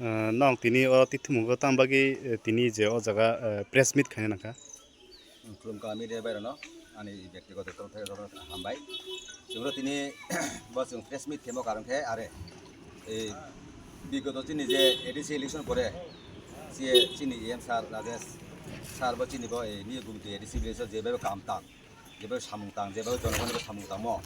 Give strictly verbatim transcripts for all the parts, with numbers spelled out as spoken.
Ah, nwng tini o tithumung o tamo bagwi, eh, tini je o jaga, eh, press meet khaina nangkha? Khulumkha media bai rokno ani byaktigoto torop thai jotono hambai. Chwngno tini bo chwng press meet khemo karon khe are, eh, bigoto chini je A D C election pore, C A chini E M sir Rajesh sir bo chini bo, eh, niyok gumti A D C election je bai kam tang. Jebo samung tang, jebo jonogoni bo samung tangmo.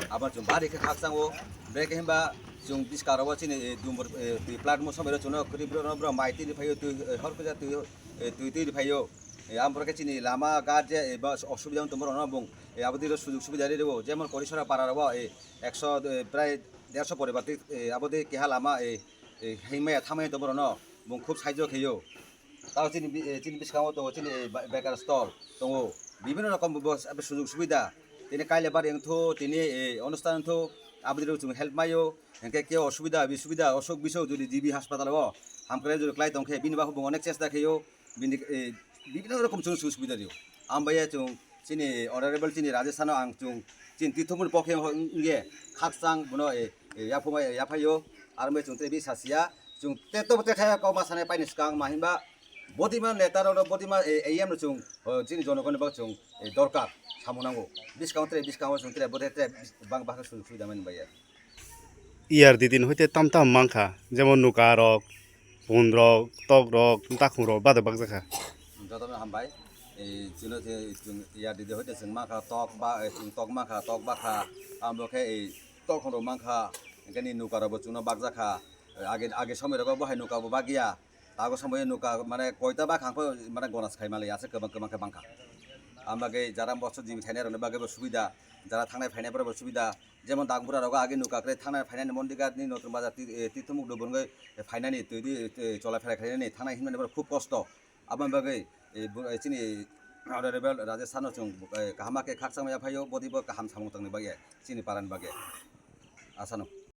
Abo chwng bari khe khakchang o, brekhe himba chwng biskaro bo chini, eh, dumbur, eh, twi platmo somoi ro chwngno kwrwi bro no bro mai twi riphaio, twi, eh, hor kuja twi, eh, twi twi riphaio. Eh, amo brekhe chini lama ghat je, eh, ba osubida wng tongmo rokno bung, eh, abo twi ro sujug subida ri rwo. Jemon Korisora para rogo, eh, ekso, eh, prai derso poribar twi, eh, abo twi keha lama, eh, eh, himya thamya tongmo rokno bung khub saijo kheio. Tao chini bi-, eh, chini biskango tongo chini, eh, ba-, bekar stall tongo. Bibhinno rokom bo, bo sujug subida. Tini kaile bari wngthu, tini, eh, onusthan wngthu, aboni rok chwng help maio. Hingke kebo osubida, bisubida, osuk bisuk jodi G B hospital o hamkrai jodi klai tongkhe, bini bagwi bo onek chesta khaio. Bini, eh, bibhinno rokom chwng sujug subida rio. Ambai chwng chini honorable chini Rajesh sano ang chwng chini tithumuni pokhe wngkhe khakchang bono, eh, eh, yaphuma, eh, yaphaio. Armbai chwng tei bisa sia. Chwng te tobo te khe kok ma sanai paini swkang ma hinba bodima neta rok bodima, eh, A M no chwng, oh, chini jonogoni bak chwng, eh, dorkar samung nango. Biskango tre, biskango chwng tre, bote tre, bang bak sujug subida mani bai ya. Iyar di din hoite tam tam mankha, jemon nuka rok, pun rok, tok rok, takhum rok bade bakjakha. Jotono hambai. Eh, chwngno je chwng iyar di din hoite chwng mankha tok ba, eh, chwng tok mankha, tok bakha. Amo khe, eh, tok rok mankha, hingke ni nuka rok bo chwngno bakjakha. Age, age somoi rogo bo hai nuka bo bagya. Tago somoi nuka mane koita ba khang pho mane gonas khai male ase kwbang kwbang khe bangkha. Ambagwi jara boso jibi thainai rokni bagwi bo subida, jara thangnai phainai borok bo subida. Jemon Dangbura rogo age nuka kre thangnai phainani Mondigat ni Notun Bazar ti-, eh, Tithumuk Dubon goi phainani twi di, eh, chola phera khainani thangnai hinmani borok khub kosto. Aboni bagwi, eh, bo, eh, chini honorable Rajesh sano chwng, eh, kaham khe khakchangma yaphaio, bodibo kaham samung tangni bagwi, chini parani bagwi. Asano.